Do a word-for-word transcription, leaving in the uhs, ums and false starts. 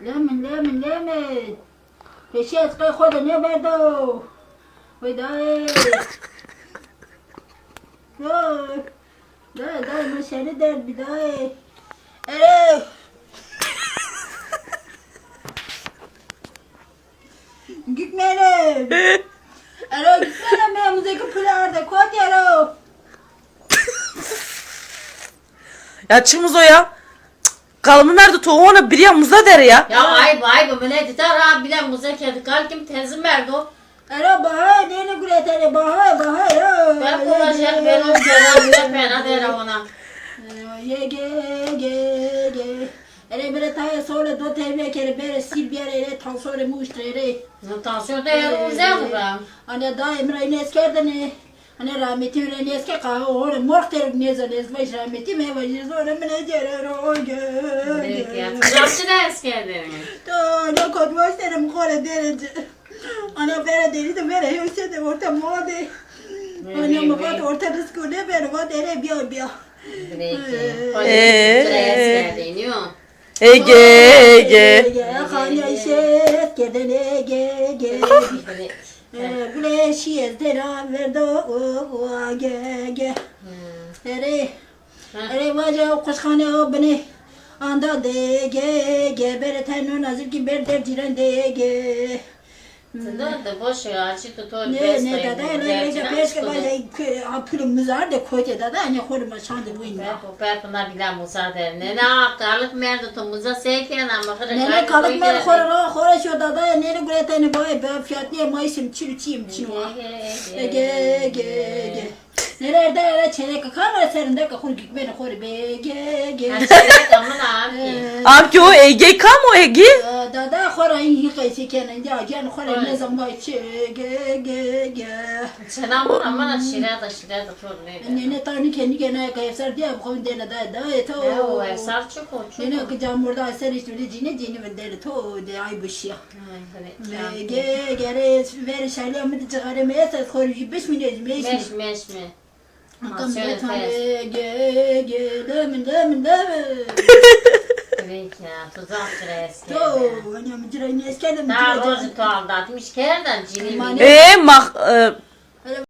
Lemin, lemin, lemin. Pêşî ez qey xo de nêberdo. Wey dayê. Yo. Dayê, dayê, mi şenî derd bî dayê. Ere. Gitmeyelim. Ero gitmeyelim ya, muzeki pule arda kot ero. Ya çi muzo ya? Kalımı merdi toğuna bir ya muza der ya. Ya ayıp ayıp, millet ita ra bile muza kedi kal kim tenzin merdo. Ero baha nene guretene baha baha ya. Ben kulaş et ben o cevabı pena der ona. Ye ge ge ge. Ere bere tayê sole do tevme kere bere sîr biyare ere tansore muştre ere. Na tansiyon da ero uza mı be? Ane da emra ines kerdene. Ane rahmeti ere nes ke kaha ore mortere neza nes vaj rahmeti me vaj zore mine cere ro ge. Peki ya. Nasıl ders kerdene? To ne kot vaj tere mı kore derece. Ana vera deri de vera hewse de orta moa de. Ana mı vat orta risko ne ver vat ere biya biya. Peki. Ee. Ege, Ege. Ege, xanya şef kerdin Ege, Ege. Ee, güneşi ez dera verdo o, o, Ege, Ege. Ere, ere vaca o kuşxane o bine. Anda de Ege, Ege. Bere tayno nazir ki ber der ciren de Ege. Ti de, de boş ver, açı tutor. Ne, ne, dada, ne, ne, ne, beş ke baş, a pulum muzar de kote dada, ne, xor ma şan de win. Pepo, pepo, na bila muzar de. Ne, ne, kalık merdo to muza seken, ama xore. Ne, ne, kalık mer xore, ro, xore şu dada, ne, ne, gurete, ne, boy, be, fiyat ne, maysim, çilu, çim, çim. Ge, ge, ge. Nerede öyle çelek kamera serinde kakul gitmeni xori be ge ge. Ha, çelek amına abi. Abi ki o Ege kam o Ege? Dada xora in hi qaysi kenen ya can xora ne zaman çe ge ge ge. Selam ona mana şire da şire da tor ne. Ne ne tani kendi gene kayser diye bu konu dene da da eto. Ya o esar çok o çok. Ne ne ki can burada ser işte cine cine ben dene to de ay bu şey. Ge, gere, verê şalîya mi de cixarê mi esta, ez xo rê jî bişmîne, ez meşmî. Meş, meş mi. Ankam de tane, ge, ge, demin, demin, demin. Peki ya, tuzak cire eski. To, hani mi cire eski de mi cire. Daha rojî to aldatmış kerden, cini mi. E, mak, e,